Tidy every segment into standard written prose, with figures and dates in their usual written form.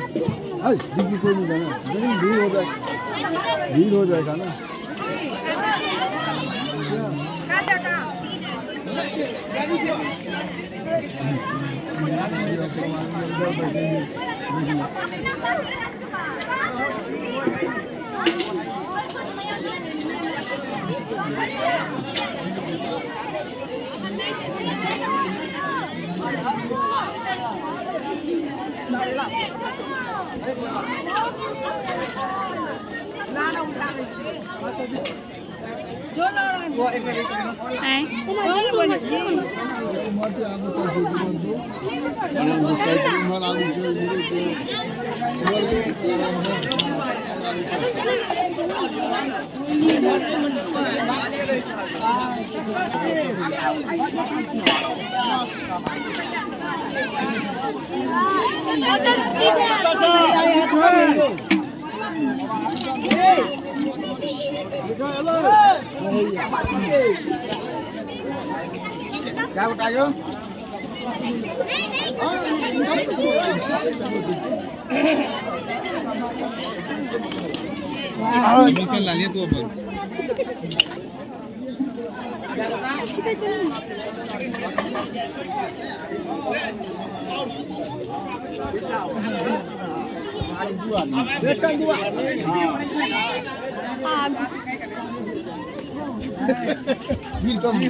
अरे दिग्गी कोई नहीं जाना, लेकिन भीड़ हो जाएगा, भीड़ हो जाएगा ना।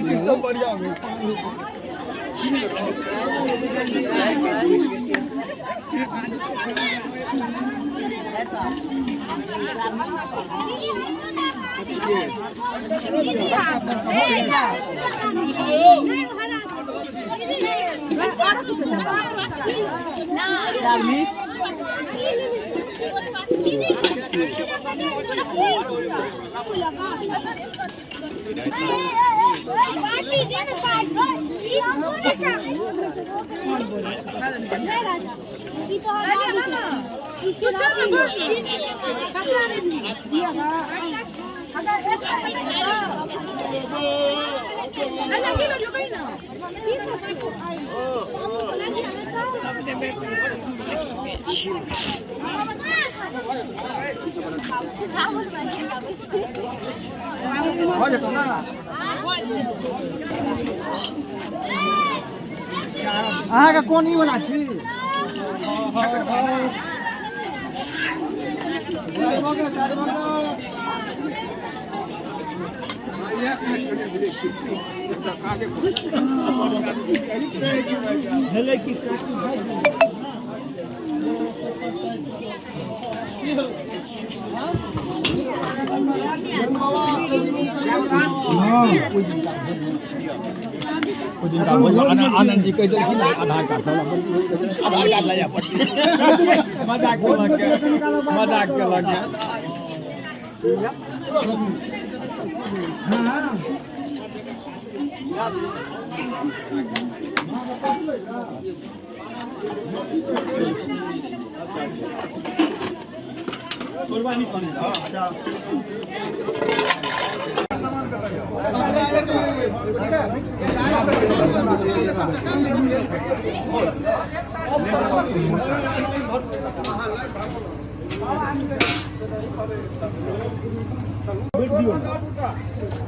सिस्टम बढ़िया हो। अहाँके कोन ई वाला छी? आनंद जी कहि देलखिन आधार कार्ड सब आधार कार्ड लऽ जाय पड़तै। मजाक केलक, मजाक केलक।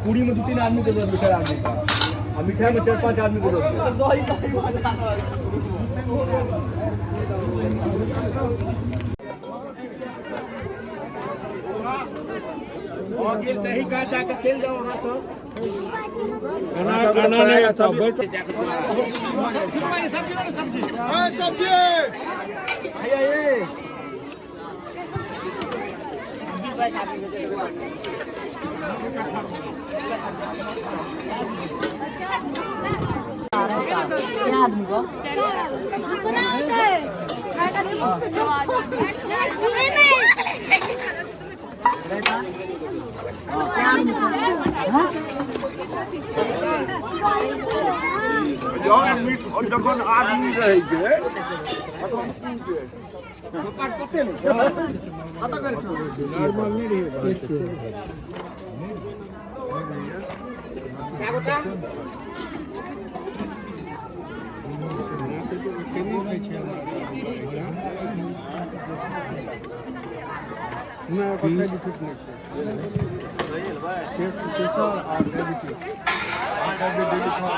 पूरी में 2-3 आदमी के दो, मिठाई आदमी का, आ मिठाई में 4-5 आदमी के दो। जखन आदमी रहै छै नहि, ओकर साइड इफेक्ट नहि छै। प्रेशर आ डायबिटीज डेली खाउ।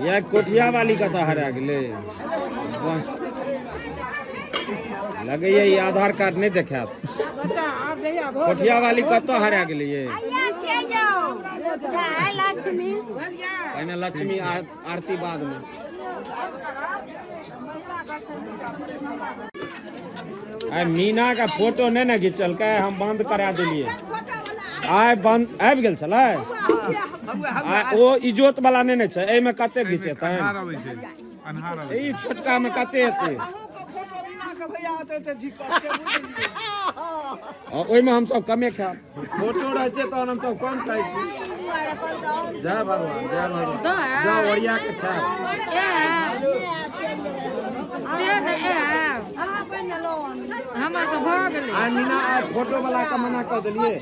यह कोठिया वाली कतऽ हरा गेलै? लगैया ई आधार कार्ड नहि देखायत। कोठिया वाली कतऽ हरा गेलै ये? पहिने लक्ष्मी, आरती बाद में। आइ मीना के फोटो नहि ने घिचलकै, हम बंद करा देलियै। आइ बंद आबि गेल छलै। आ ओ इजोत वाला नहि ने छै, एहिमे कते घिचेतै? ई छोटका मे कते एतै? ओहिमे हमसब कमे खायब। फोटो रहै छै तहन हमसब कम खाइ छी। जय भगवान, जय भगवान। जाउ ओरिया के खायब। हमर तऽ भऽ गेलै। आइ मीना, आइ फोटो वाला के मना कऽ देलियै।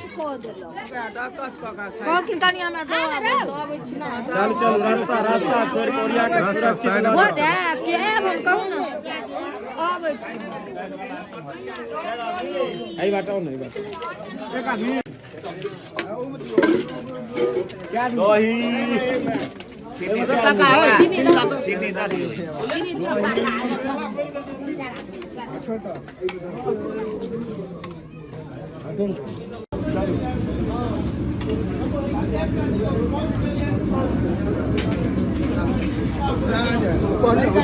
कहलखिन कनि हमरा दऽ आबै छी। चल चल, रास्ता रास्ता छोड़ि कऽ ओरिया के सुरक्षित लऽ भऽ जाउ। जायत कि आयब हम? कहू ने, अबै छी। एहि बाटे आउ ने, एहि बाटे। दही।